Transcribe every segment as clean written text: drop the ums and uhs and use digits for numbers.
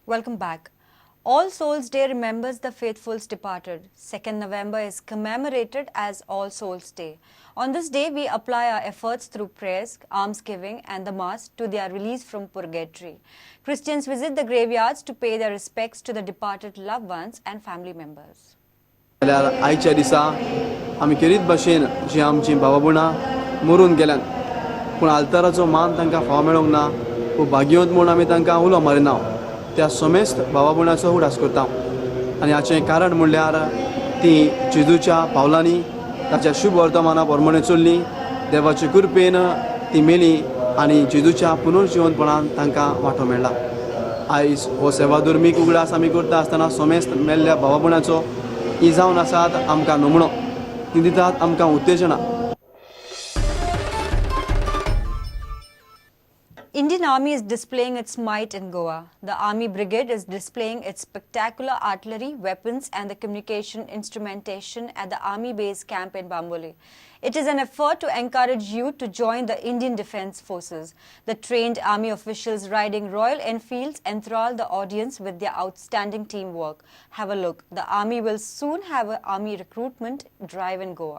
Welcome back. All Souls Day remembers the faithfuls departed. 2nd November is commemorated as All Souls Day. On this day, we apply our efforts through prayers, almsgiving, and the Mass to their release from purgatory. Christians visit the graveyards to pay their respects to the departed loved ones and family members. जाल्यार आयच्या दिसा आमी खेरीत भाशेन जी आमची भावा भयणां मरून गेल्यान पूण आल्ताराचो मान तांकां फावो मेळोंक ना वो भाग्यवंत म्हूण आमी तांकां उलो मारिना, त्या समेस्त भावा भयणाचो उगडास करता. आनी हाचें कारण म्हणल्यार ती जेजूच्या पावलांनी ताच्या शुभ वर्तमाना प्रमाणे चल्लीं, देवाचे कृपेन ती मेली आनी जेजूच्या पुनर्जिवनपणान तांकां वांटो मेळ्ळा. आयज हो सेवा धर्मीक उगडास आमी करता आसतना समेस्त मेल्ल्या भावा भयणाचो ही जावन आसात आमकां नमणो, ती दितात आमकां उत्तेजना. Indian Army is displaying its might in Goa. The Army Brigade is displaying its spectacular artillery, weapons and the communication instrumentation at the Army Base Camp in Bambolim. It is an effort to encourage youth to join the Indian Defence Forces. The trained army officials riding Royal Enfields enthrall the audience with their outstanding teamwork. Have a look. The Army will soon have an army recruitment drive in Goa.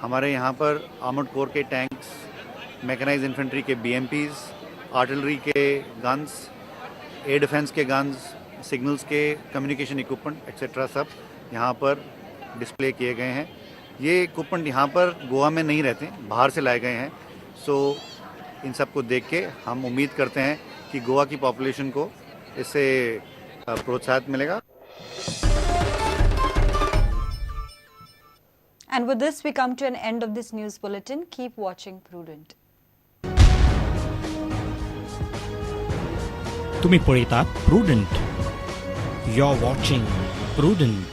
हमारे यहाँ पर armoured corps के tanks, mechanised infantry के BMPs, artillery के guns, air defence के guns, signals के communication equipment etcetera सब यहाँ पर डिस्प्ले किए गए हैं. ये इक्विपमेंट यहाँ पर गोवा में नहीं रहते, बाहर से लाए गए हैं. सो इन सब को देख के हम उम्मीद करते हैं कि गोवा की पॉपुलेशन को इससे प्रोत्साहन मिलेगा. And with this, we come to an end of this news bulletin. Keep watching Prudent. तुम्ही पळयतात Prudent. You are watching Prudent.